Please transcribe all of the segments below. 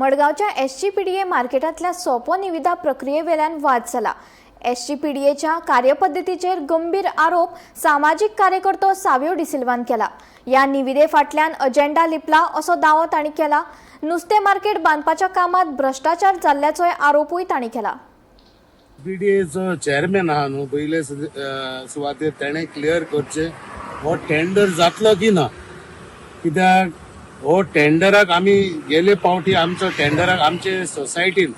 मडगांवच्या एसजीपीडीए मार्केटांतल्या सोपो निविदा प्रक्रियेवेल्यान वाद जाला. एसजीपीडीएच्या कार्यपद्दतीचेर गंभीर आरोप सामाजीक कार्यकर्तो सावियो डिसिल्वान केला. ह्या निविदे फाटल्यान अजेंडा लिपला असो दावो तांणी केला. नुस्तें मार्केट बांदपाच्या कामात भ्रश्टाचार जाल्ल्याचोय आरोपूय तांणी केला. बीडीएचो चेअरमॅन आहा न्हू पयले सुवातेर तेणें क्लियर करचें हो टेंडर जातलो की ना. कित्याक हो टेंडराक आमी गेले पावटी आमचो टेंडराक आमचे सोसायटीन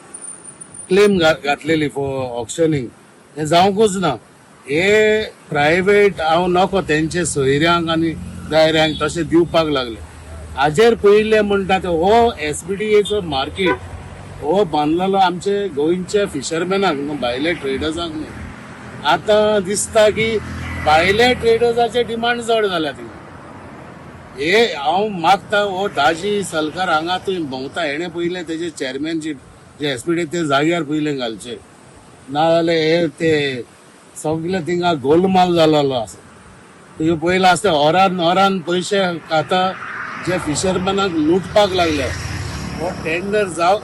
क्लेम घातलेली फॉर ऑक्शनींग, हें जावंकूच ना. हे प्रायवेट हांव नको तेंचे सोयऱ्यांक आनी दायऱ्यांक तशें दिवपाक लागले. हाजेर पयले म्हणटा ते हो एसबीडीएचो मार्केट हो बांदलेलो आमचे गोंयच्या फिशरमॅनाक न्हू, भायले ट्रेडर्सांक न्हू. आतां दिसता की भायले ट्रेडर्साचे डिमांड चड जाल्या थिंगा. हे हांव मागता, हो दाजी सलकार हांगा थंय भोंवता, हेणे पयलें तेजे चेअरमॅनशीप जे एसपीडी ते जाग्यार पयलें घालचे, नाजाल्यार हे ते सगळे थिंगा गोलमाल जालेलो आसा. तुवें पयलें आसता ओरान ओरान पयशे खाता, जे फिशरमॅनाक लुटपाक लागले. हो टेंडर जाव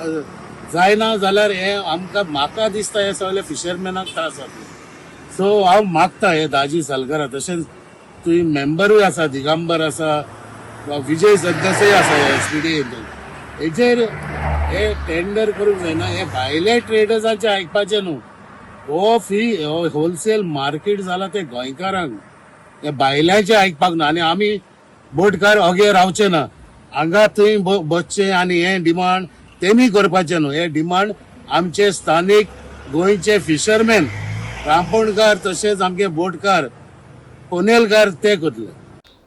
जायना जाल्यार हे आमकां, म्हाका दिसता, हे सगळे फिशरमॅनाक त्रास जातले. सो हांव मागता हे दाजी सलकारा, तशेंच तुमी मेंबरूय आसा, दिगंबर आसा वा विजय सदस्यय आसा एसपीडी, हेजेर हे टेंडर करूंक जायना. हे भायले ट्रेडर्साचे आयकपाचें न्हू. हो फी हो होलसेल मार्केट जाला ते गोंयकारांक, हे भायल्यांचे आयकपाक ना. आनी आमी बोटकार अगे रावचे ना हांगा थंय बसचे आनी हे डिमांड तेमी करपाचें न्हू. हे डिमांड आमचे स्थानीक गोंयचे फिशरमॅन, रांपोणकार, तशेंच आमचे बोटकार, पनेलकार ते करतले.